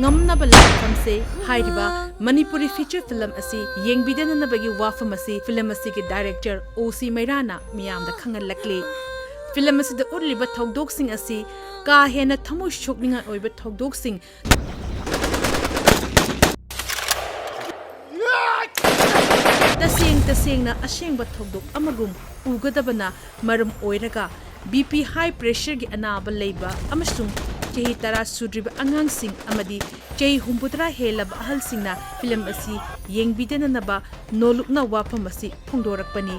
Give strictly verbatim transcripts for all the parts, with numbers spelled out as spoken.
ꯉꯝꯅꯕ ꯂꯥꯟꯐꯝꯁꯦ ꯍꯥꯏꯔꯤꯕ Manipuri feature film ꯑꯁꯤ ꯌꯦꯡꯕꯤꯗꯅꯅꯕꯒꯤ ꯋꯥꯐꯝ ꯑꯁꯤ film ꯑꯁꯤꯒꯤ director ꯑꯣ ꯁꯤ ꯃꯩꯔꯥꯅ ꯃꯤꯌꯥꯝꯗ ꯈꯪꯍꯜꯂꯛꯂꯤ꯫ Film ꯑꯁꯤꯗ ꯎꯠꯂꯤꯕ ꯊꯧꯗꯣꯛꯁꯤꯡ ꯑꯁꯤ ꯀꯥ ꯍꯦꯟꯅ ꯊꯃꯣꯏ ꯁꯣꯛꯅꯤꯡꯉꯥꯏ ꯑꯣꯏꯕ ꯊꯧꯗꯣꯛꯁꯤꯡ, ꯇꯁꯦꯡ ꯇꯁꯦꯡꯅ ꯑꯁꯦꯡꯕ ꯊꯧꯗꯣꯛ ꯑꯃꯒꯨꯝ ꯎꯒꯗꯕꯅ ꯃꯔꯝ ꯑꯣꯏꯔꯒ, B P high pressureꯒꯤ ꯑꯅꯥꯕ ꯂꯩꯕ ꯑꯃꯁꯨꯡ ꯆꯍꯤ ꯇꯔꯥ ꯁꯨꯗ꯭ꯔꯤꯕ ꯑꯉꯥꯡꯁꯤꯡ ꯑꯃꯗꯤ ꯆꯍꯤ ꯍꯨꯝꯐꯨꯇꯔꯥ ꯍꯦꯜꯂꯕ ꯑꯍꯜꯁꯤꯡꯅ film ꯑꯁꯤ ꯌꯦꯡꯕꯤꯗꯅꯅꯕ ꯅꯣꯂꯨꯛꯅ ꯋꯥꯐꯝ ꯑꯁꯤ ꯐꯣꯡꯗꯣꯔꯛꯄꯅꯤ꯫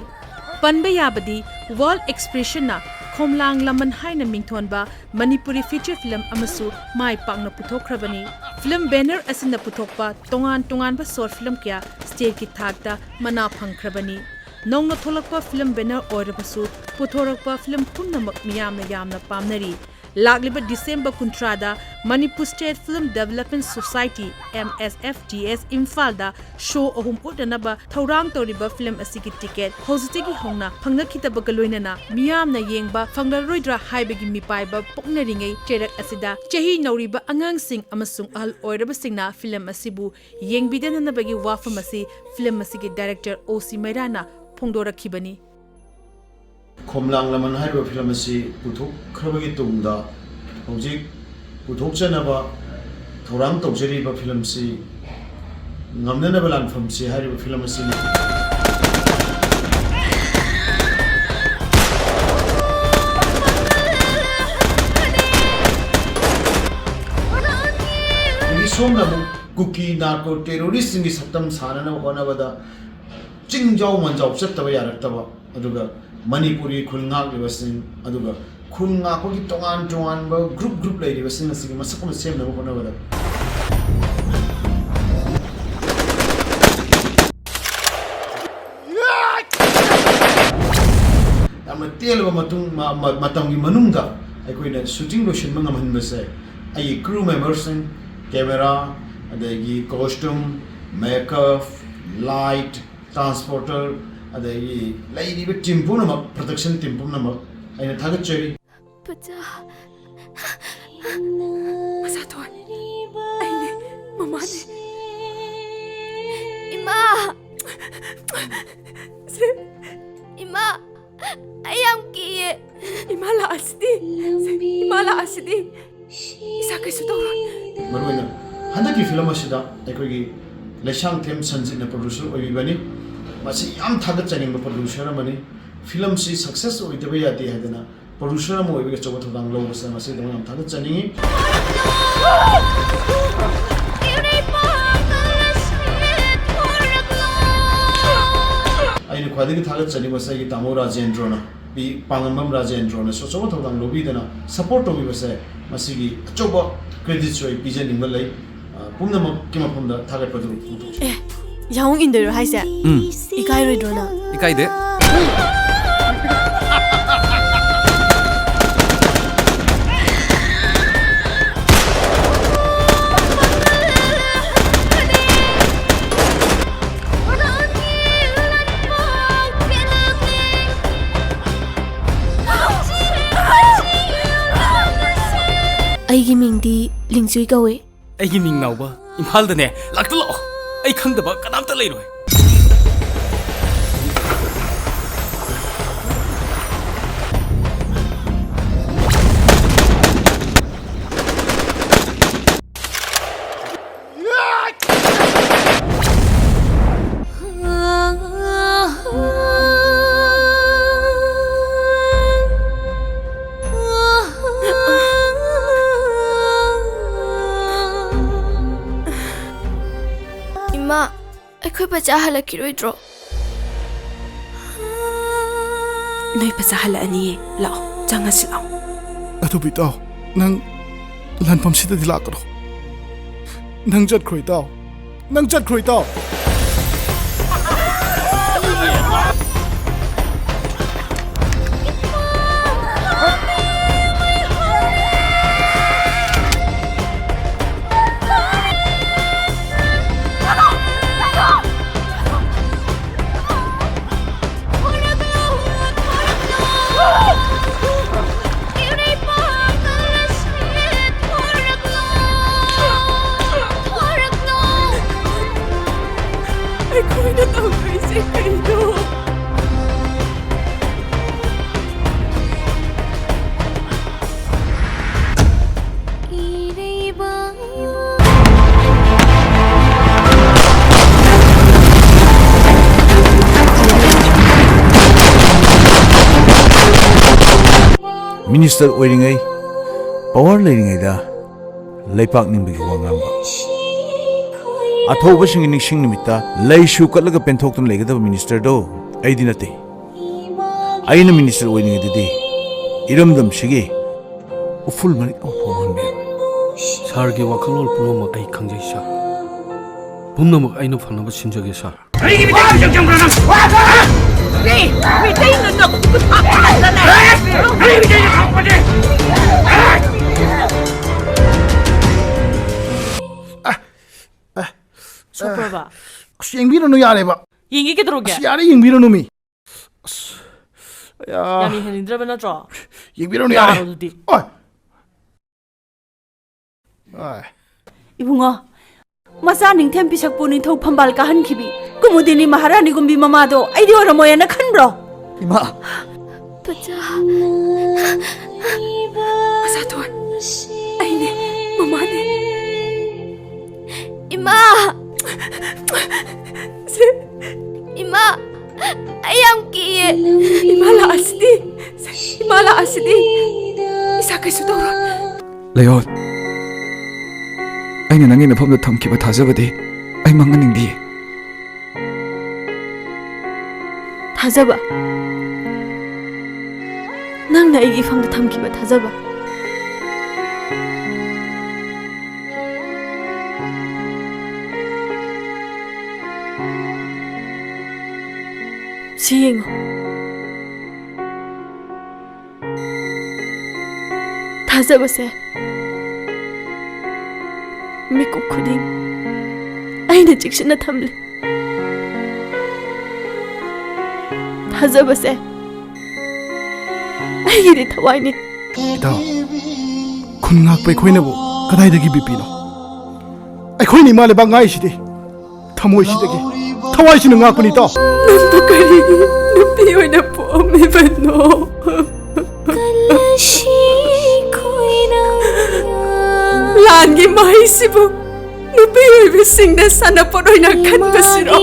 ꯄꯟꯕ ꯌꯥꯕꯗꯤ, World Expressionꯅ ꯈꯣꯝꯂꯥꯡ ꯂꯃꯟ ꯍꯥꯏꯅ ꯃꯤꯡꯊꯣꯟꯕ ꯃꯅꯤꯄꯨꯔꯤ feature film ꯑꯃꯁꯨ ꯃꯥꯏ ꯄꯥꯛꯅ ꯄꯨꯊꯣꯛꯈ꯭ꯔꯕꯅꯤ꯫ Film banner ꯑꯁꯤꯅ ꯄꯨꯊꯣꯛꯄ ꯇꯣꯉꯥꯟ ꯇꯣꯉꯥꯟꯕ short film ꯀꯌꯥ stateꯀꯤ ꯊꯥꯛꯇ ꯃꯅꯥ ꯐꯪꯈ꯭ꯔꯕꯅꯤ꯫ ꯅꯧꯅ ꯊꯣꯛꯂꯛꯄ film banner ꯑꯣꯏꯔꯕꯁꯨ, ꯄꯨꯊꯣꯔꯛꯄ film ꯄꯨꯝꯅꯃꯛ ꯃꯤꯌꯥꯝꯅ ꯌꯥꯝꯅ ꯄꯥꯝꯅꯔꯤ꯫ ꯂꯥꯛꯂꯤꯕ December ꯀꯨꯟꯊ꯭ꯔꯥꯗ Manipur State Film Development Society, M S F D S, ꯏꯝꯐꯥꯜꯗ show ꯑꯍꯨꯝ ꯎꯠꯅꯅꯕ ꯊꯧꯔꯥꯡ ꯇꯧꯔꯤꯕ film ꯑꯁꯤꯒꯤ ticket ꯍꯧꯖꯤꯛꯇꯒꯤ ꯍꯧꯅ ꯐꯪꯅꯈꯤꯗꯕꯒ ꯂꯣꯏꯅꯅ ꯃꯤꯌꯥꯝꯅ ꯌꯦꯡꯕ ꯐꯪꯂꯔꯣꯏꯗ꯭ꯔꯥ ꯍꯥꯏꯕꯒꯤ ꯃꯤꯄꯥꯏꯕ ꯄꯣꯛꯅꯔꯤꯉꯩ ꯆꯩꯔꯛ ꯑꯁꯤꯗ ꯆꯍꯤ ꯅꯧꯔꯤꯕ ꯑꯉꯥꯡꯁꯤꯡ ꯑꯃꯁꯨꯡ ꯑꯍꯜ ꯑꯣꯏꯔꯕꯁꯤꯡꯅ film ꯑꯁꯤꯕꯨ ꯌꯦꯡꯕꯤꯗꯅꯅꯕꯒꯤ ꯋꯥꯐꯝ ꯑꯁꯤ film ꯑꯁꯤꯒꯤ director ꯑꯣ ꯁꯤ ꯃꯩꯔꯥꯅ ꯐꯣꯡꯗꯣꯔꯛꯈꯤꯕꯅꯤ꯫ ꯈꯣꯝꯂꯥꯡ ꯂꯃꯟ ꯍꯥꯏꯔꯤꯕ film ꯑꯁꯤ ꯄꯨꯊꯣꯛꯈ꯭ꯔꯕꯒꯤ ꯇꯨꯡꯗ ꯍꯧꯖꯤꯛ ꯄꯨꯊꯣꯛꯆꯅꯕ ꯊꯧꯔꯥꯡ ꯇꯧꯖꯔꯤꯕ film ꯑꯁꯤ ꯉꯝꯅꯅꯕ ꯂꯥꯟꯐꯝꯁꯤ ꯍꯥꯏꯔꯤꯕ film ꯑꯁꯤꯅꯤ꯫ ꯑꯗꯒꯤ ꯁꯣꯝꯅ ꯑꯃꯨꯛ ꯀꯨꯀꯤ narco terroristꯁꯤꯡꯒꯤ ꯁꯛꯇꯝ ꯁꯥꯅꯅꯕ ꯍꯣꯠꯅꯕꯗ ꯆꯤꯡꯖꯥꯎ ꯃꯥꯟꯖꯥꯎ ꯆꯠꯇꯕ ꯌꯥꯔꯛꯇꯕ, ꯑꯗꯨꯒ ꯃꯅꯤꯄꯨꯔꯤ ꯈꯨꯜ ꯉꯥꯛꯂꯤꯕꯁꯤꯡ, ꯑꯗꯨꯒ ꯈꯨꯜ ꯉꯥꯛꯄꯒꯤ ꯇꯣꯉꯥꯟ ꯇꯣꯉꯥꯟꯕ group group ꯂꯩꯔꯤꯕꯁꯤꯡ ꯑꯁꯤꯒꯤ ꯃꯁꯛ ꯑꯃ ꯁꯦꯝꯅꯕ ꯍꯣꯠꯅꯕꯗ ꯌꯥꯝꯅ ꯇꯦꯜꯂꯕ ꯃꯇꯨꯡ, ꯃ-, ꯃ-, ꯃꯇꯝꯒꯤ ꯃꯅꯨꯡꯗ ꯑꯩꯈꯣꯏꯅ shooting ꯂꯣꯏꯁꯤꯟꯕ ꯉꯝꯍꯟꯕꯁꯦ ꯑꯩꯒꯤ crew memberꯁꯤꯡ, camera, ꯑꯗꯒꯤ costume, makeup, light, transporter, ꯑꯗꯒꯤ ꯂꯩꯔꯤꯕ team ꯄꯨꯝꯅꯃꯛ, production team ꯄꯨꯝꯅꯃꯛ ꯑꯩꯅ ꯊꯥꯒꯠꯆꯔꯤ꯫ ꯄꯨꯖꯥ, ꯃꯁꯥ ꯊꯣꯛꯑꯦ꯫ ꯑꯩꯅꯦ꯫ ꯏꯃꯥ, ꯑꯩ ꯌꯥꯝ ꯀꯤꯌꯦ꯫ ꯏꯃꯥ ꯂꯥꯛꯑꯁꯤꯗꯤ꯫ ꯏꯃꯥ ꯂꯥꯛꯑꯁꯤꯗꯤ꯫ ꯏꯁꯥ ꯀꯩꯁꯨ ꯇꯧꯔꯣꯏ꯫ ꯃꯔꯨꯑꯣꯏꯅ ꯍꯟꯗꯛꯀꯤ ꯐꯤꯂꯝ ꯑꯁꯤꯗ ꯑꯩꯈꯣꯏꯒꯤ ꯂꯩꯁꯥꯡꯊꯦꯝ ꯁꯟꯖꯤꯠꯅ ꯄ꯭ꯔꯣꯗ꯭ꯌꯨꯁꯔ ꯑꯣꯏꯕꯤꯕꯅꯤ꯫ ꯃꯁꯤ ꯌꯥꯝ ꯊꯥꯒꯠꯆꯅꯤꯡꯕ ꯄ꯭ꯔꯣꯗ꯭ꯌꯨꯁꯔ ꯑꯃꯅꯤ꯫ ꯐꯤꯂꯝꯁꯤ ꯁꯛꯁꯦꯁ ꯑꯣꯏꯗꯕ ꯌꯥꯗꯦ ꯍꯥꯏꯗꯅ ꯄ꯭ꯔꯣꯗ꯭ꯌꯨꯁꯔ ꯑꯃ ꯑꯣꯏꯕꯒꯤ ꯑꯆꯧꯕ ꯊꯧꯗꯥꯡ ꯂꯧꯕꯁꯤꯗ ꯃꯁꯤꯒꯤꯗꯃꯛ ꯌꯥꯝ ꯊꯥꯒꯠꯆꯅꯤꯡꯉꯤ꯫ ꯑꯩꯅ ꯈ꯭ꯋꯥꯏꯗꯒꯤ ꯊꯥꯒꯠꯆꯅꯤꯡꯕꯁꯦ ꯑꯩꯒꯤ ꯇꯥꯃꯣ ꯔꯥꯖꯦꯟꯗ꯭ꯔꯣꯅ, ꯄꯤ ꯄꯥꯉꯝꯕꯝ ꯔꯥꯖꯦꯟꯗ꯭ꯔꯣꯅꯁꯨ ꯑꯆꯧꯕ ꯊꯧꯗꯥꯡ ꯂꯧꯕꯤꯗꯅ ꯁꯄꯣꯔꯠ ꯇꯧꯕꯤꯕꯁꯦ, ꯃꯁꯤꯒꯤ ꯑꯆꯧꯕ ꯀ꯭ꯔꯦꯗꯤꯠꯁꯨ ꯑꯩ ꯄꯤꯖꯅꯤꯡꯕ ꯂꯩ꯫ ꯑ, ꯄꯨꯝꯅꯃꯛꯀꯤ ꯃꯐꯝꯗ ꯊꯥꯒꯠꯄꯗꯨ ꯐꯣꯡꯗꯣꯛꯆꯔꯤ꯫ ꯑꯦ, ꯌꯥꯍꯣꯡ ꯏꯟꯗꯣꯏꯔꯣ ꯍꯥꯏꯁꯦ? ꯎꯝ꯫ ꯏꯀꯥꯏꯔꯣꯏꯗ꯭ꯔꯣ ꯅꯪ? ꯏꯀꯥꯏꯗꯦ꯫ ꯑꯩꯒꯤ ꯃꯤꯡꯗꯤ ꯂꯤꯡꯆꯨꯏ ꯀꯧꯏ꯫ ꯑꯩꯒꯤ ꯃꯤꯡ ꯅꯥꯎꯕ꯫ ꯏꯝꯐꯥꯜꯗꯅꯦ, ꯂꯥꯛꯇ ꯂꯥꯛꯑꯣ꯫ ꯑꯩ ꯈꯪꯗꯕ ꯀꯅꯥꯝꯇ ꯂꯩꯔꯣꯏ꯫ ꯏꯃꯥ, ꯑꯩꯈꯣꯏ ꯄꯆꯥ ꯍꯜꯂꯛꯈꯤꯔꯣꯏꯗ꯭ꯔꯣ? ꯅꯣꯏ ꯄꯆꯥ ꯍꯜꯂꯛꯑꯅꯤꯌꯦ꯫ ꯂꯥꯛꯑꯣ, ꯆꯪꯉꯁꯤ ꯂꯥꯛꯑꯣ꯫ ꯑꯗꯨꯕꯨ ꯏꯇꯥꯎ, ꯅꯪ ꯂꯥꯟꯐꯝꯁꯤꯗꯗꯤ ꯂꯥꯛꯀꯅꯨ꯫ ꯅꯪ ꯆꯠꯈ꯭ꯔꯣ ꯏꯇꯥꯎ꯫ ꯅꯪ ꯆꯠꯈ꯭ꯔꯣ ꯏꯇꯥꯎ꯫ ꯃꯤꯅꯤꯁꯇꯔ ꯑꯣꯏꯔꯤꯉꯩ, ꯄꯋꯥꯔ ꯂꯩꯔꯤꯉꯩꯗ ꯂꯩꯄꯥꯛ ꯅꯤꯡꯕꯒꯤ ꯋꯥ ꯉꯥꯡꯕ, ꯑꯊꯧꯕꯁꯤꯡꯒꯤ ꯅꯤꯡꯁꯤꯡ ꯅꯨꯃꯤꯠꯇ ꯂꯩꯁꯨ ꯀꯠꯂꯒ ꯄꯦꯟꯊꯣꯛꯇꯨꯅ ꯂꯩꯒꯗꯕ ꯃꯤꯅꯤꯁꯇꯔꯗꯣ ꯑꯩꯗꯤ ꯅꯠꯇꯦ꯫ ꯑꯩꯅ ꯃꯤꯅꯤꯁꯇꯔ ꯑꯣꯏꯔꯤꯉꯩꯗꯗꯤ ꯏꯔꯝꯗꯝꯁꯤꯒꯤ ꯎꯐꯨꯜ ꯃꯔꯤꯛ ꯑꯃ ꯐꯥꯎꯍꯟꯕꯤꯔꯝꯃꯤ꯫ ꯁꯥꯔꯒꯤ ꯋꯥꯈꯜꯂꯣꯟ ꯄꯨꯝꯅꯃꯛ ꯑꯩ ꯈꯪꯖꯩ, ꯁꯥꯔ꯫ ꯄꯨꯝꯅꯃꯛ ꯑꯩꯅ ꯐꯅꯕ ꯁꯤꯟꯖꯒꯦ, ꯁꯥꯔ꯫ ꯑꯩꯒꯤ ꯃꯤꯇꯩ ꯃꯤꯆꯪ ꯆꯪꯕ꯭ꯔꯥ ꯅꯪ? ꯃꯤ, ꯃꯤꯇꯩꯅ ꯅꯈꯨꯠ ꯍꯥꯞꯄꯗꯅꯦ꯫ ꯑꯩꯒꯤ ꯃꯤꯇꯩꯅ ꯊꯣꯛꯄꯅꯦ꯫ ꯁꯣꯛꯄ꯭ꯔꯕ? ꯑꯁ, ꯌꯦꯡꯕꯤꯔꯨꯅꯨ ꯌꯥꯔꯦꯕ꯫ ꯌꯦꯡꯒꯦ ꯀꯩꯗꯧꯔꯒꯦ? ꯑꯁ, ꯌꯥꯔꯦ, ꯌꯦꯡꯕꯤꯔꯨꯅꯨ ꯃꯤ꯫ ꯑꯁ, ꯑꯌꯥ꯫ ꯌꯥꯝ ꯌꯦꯡꯍꯟꯅꯤꯡꯗ꯭ꯔꯕ ꯅꯠꯇ꯭ꯔꯣ? ꯌꯦꯡꯕꯤꯔꯨꯅꯨ ꯌꯥꯔꯦ꯫ ꯌꯥꯔꯣ ꯑꯗꯨꯗꯤ꯫ ꯑꯣꯏ꯫ ꯑꯥꯏ꯫ ꯏꯕꯨꯡꯉꯣ, ꯃꯆꯥ ꯅꯤꯡꯊꯦꯝ ꯄꯤꯁꯛꯄꯨ ꯅꯤꯡꯊꯧ ꯐꯝꯕꯥꯜ ꯀꯥꯍꯟꯈꯤꯕꯤ ꯀꯨꯃꯨꯗꯤꯅꯤ ꯃꯍꯥꯔꯥꯅꯤꯒꯨꯝꯕꯤ ꯃꯃꯥꯗꯣ ꯑꯩꯗꯤ ꯑꯣꯏꯔꯝꯃꯣꯏꯅ ꯈꯟꯕ꯭ꯔꯣ? ꯏꯃꯥ! ꯄꯆꯥ, ꯃꯆꯥꯊꯣꯟ, ꯑꯩꯅꯦ, ꯃꯃꯥꯅꯦ꯫ ꯏꯃꯥ! ꯁꯦ, ꯏꯃꯥ! ꯑꯩ ꯌꯥꯝ ꯀꯤꯌꯦ꯫ ꯏꯃꯥ ꯂꯥꯛꯑꯁꯤꯗꯤ꯫ ꯏꯃꯥ ꯂꯥꯛꯑꯁꯤꯗꯤ꯫ ꯏꯁꯥ ꯀꯩꯁꯨ ꯇꯧꯔꯣꯏ꯫ ꯂꯩꯌꯣꯜ, ꯑꯩꯅ ꯅꯪꯒꯤ ꯅꯐꯝꯗ ꯊꯝꯈꯤꯕ ꯊꯥꯖꯕꯗꯤ ꯑꯩ ꯃꯥꯡꯍꯟꯅꯤꯡꯗꯤꯌꯦ꯫ ꯊꯥꯖꯕ? ꯅꯪꯅ ꯑꯩꯒꯤ ꯏꯐꯝꯗ ꯊꯝꯈꯤꯕ ꯊꯥꯖꯕ? ꯁꯤ ꯌꯦꯡꯉꯨ꯫ ꯊꯥꯖꯕꯁꯦ ꯃꯤꯀꯨꯞ ꯈꯨꯗꯤꯡ ꯑꯩꯅ ꯆꯦꯛꯁꯤꯟꯅ ꯊꯝꯂꯤ꯫ ꯊꯥꯖꯕꯁꯦ ꯑꯩꯒꯤꯗꯤ ꯊꯋꯥꯏꯅꯤ꯫ ꯏꯇꯥꯎ, ꯈꯨꯟ ꯉꯥꯛꯄ ꯑꯩꯈꯣꯏꯅꯕꯨ ꯀꯗꯥꯏꯗꯒꯤ ꯕꯤꯄꯤꯅꯣ? ꯑꯩꯈꯣꯏꯅ ꯏꯃꯥ ꯂꯩꯕꯥꯛ ꯉꯥꯛꯏꯁꯤꯗꯤ ꯊꯃꯣꯏꯁꯤꯗꯒꯤ, ꯊꯋꯥꯏꯁꯤꯅ ꯉꯥꯛꯄꯅꯤ, ꯏꯇꯥꯎ꯫ ꯅꯪꯕꯨ ꯀꯔꯤꯒꯤ ꯅꯨꯄꯤ ꯑꯣꯏꯅ ꯄꯣꯛꯑꯝꯃꯤꯕꯅꯣ? ꯂꯥꯟꯒꯤ ꯃꯍꯩꯁꯤꯕꯨ ꯅꯨꯄꯤ ꯑꯣꯏꯕꯁꯤꯡꯅ ꯁꯥꯟꯅꯄꯣꯠ ꯑꯣꯏꯅ ꯈꯟꯕꯁꯤꯔꯣ?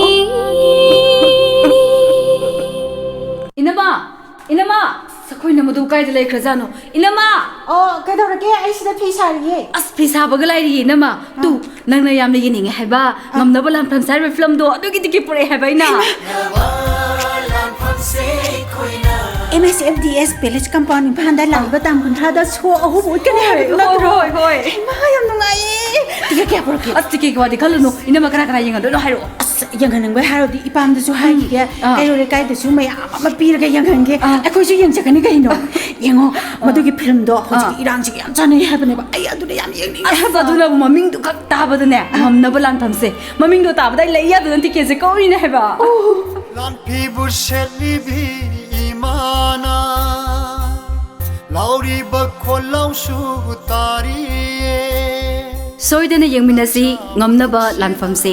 ꯏꯅꯃ! ꯏꯅꯃ! ꯑꯩꯈꯣꯏꯅ ꯃꯗꯨ ꯀꯥꯏꯗ ꯂꯩꯈ꯭ꯔꯖꯥꯠꯅꯣ? ꯏꯅꯝꯃ! ꯑꯣ, ꯀꯩꯗꯧꯔꯒꯦ? ꯑꯩ ꯁꯤꯗ ꯐꯤ ꯁꯥꯔꯤꯌꯦ꯫ ꯑꯁ, ꯐꯤ ꯁꯥꯕꯒ ꯂꯥꯏꯔꯤꯌꯦ, ꯏꯅꯝꯃ꯫ ꯇꯨ, ꯅꯪꯅ ꯌꯥꯝꯅ ꯌꯦꯡꯅꯤꯡꯉꯦ ꯍꯥꯏꯕ ꯉꯝꯅꯕ ꯂꯥꯟꯐꯝꯁꯦ ꯍꯥꯏꯔꯤꯕ ꯐꯤꯂꯝꯗꯣ, ꯑꯗꯨꯒꯤ ꯇꯤꯀꯦꯠ ꯄꯨꯔꯛꯑꯦ ꯍꯥꯏꯕ ꯑꯩꯅ꯫ M S F D S palace compound ꯏꯝꯐꯥꯜꯗ ꯂꯥꯛꯂꯤꯕ ꯇꯥꯡ ꯀꯨꯟꯊ꯭ꯔꯥꯗ ꯁꯣ ꯑꯍꯧꯕ ꯎꯠꯀꯅꯤ ꯍꯥꯏꯕꯗꯨ ꯅꯠꯇ꯭ꯔꯣ? ꯍꯣꯏ, ꯍꯣꯏ꯫ ꯏꯃꯥ, ꯌꯥꯝ ꯅꯨꯡꯉꯥꯏꯌꯦ꯫ ꯇꯤꯀꯦꯠ ꯀꯌꯥ ꯄꯨꯔꯛꯀꯦ? ꯑꯁ, ꯇꯤꯀꯦꯠꯀꯤ ꯋꯥꯗꯤ ꯈꯜꯂꯨꯅꯨ, ꯏꯅꯝꯃ꯫ ꯀꯅꯥ ꯀꯅꯥ ꯌꯦꯡꯍꯟꯗꯣꯏꯅꯣ ꯍꯥꯏꯔꯛꯑꯣ꯫ ꯑꯁ, ꯌꯦꯡꯍꯟꯅꯤꯡꯕꯩ ꯍꯥꯏꯔꯗꯤ ꯏꯄꯥꯝꯗꯁꯨ ꯍꯥꯏꯈꯤꯒꯦ, ꯑꯥ꯫ ꯀꯩꯔꯣꯜ ꯂꯩꯀꯥꯏꯗꯁꯨ ꯃꯌꯥꯝ ꯑꯃ ꯄꯤꯔꯒ ꯌꯦꯡꯍꯟꯒꯦ꯫ ꯑꯥ꯫ ꯑꯩꯈꯣꯏꯁꯨ ꯌꯦꯡꯖꯒꯅꯤ ꯀꯩꯅꯣ꯫ ꯌꯦꯡꯉꯣ, ꯃꯗꯨꯒꯤ ꯐꯤꯂꯝꯗꯣ ꯍꯧꯖꯤꯛ ꯑꯥ꯫ ꯏꯔꯥꯡꯁꯤꯒ ꯌꯥꯝ ꯆꯥꯟꯅꯩ ꯍꯥꯏꯕꯅꯦꯕ꯫ ꯑꯩ ꯑꯗꯨꯗ ꯌꯥꯝ ꯌꯦꯡꯅꯤꯡꯉꯦ ꯑꯁ, ꯍꯥꯏꯕ꯫ ꯑꯗꯨꯅꯕꯨ ꯃꯃꯤꯡꯗꯨ ꯈꯛ ꯇꯥꯕꯗꯅꯦ ꯉꯝꯅꯕ ꯂꯥꯟꯐꯝꯁꯦ꯫ ꯃꯃꯤꯡꯗꯣ ꯇꯥꯕꯗ ꯑꯩ ꯂꯩ ꯌꯥꯗꯗꯅ ꯇꯤꯀꯦꯠꯁꯦ ꯀꯛꯎꯔꯤꯅꯦ ꯍꯥꯏꯕ꯫ ꯂꯥꯟꯐꯤꯕꯨ ꯁꯦꯠꯂꯤꯕꯤ ꯏꯃꯥꯅ ꯂꯥꯎꯔꯤꯕ ꯈꯣꯜꯂꯥꯎꯁꯨ ꯇꯥꯔꯤꯌꯦ꯫ ꯁꯣꯏꯗꯅ ꯌꯦꯡꯃꯤꯟꯅꯁꯤ ꯉꯝꯅꯕ ꯂꯥꯟꯐꯝꯁꯦ꯫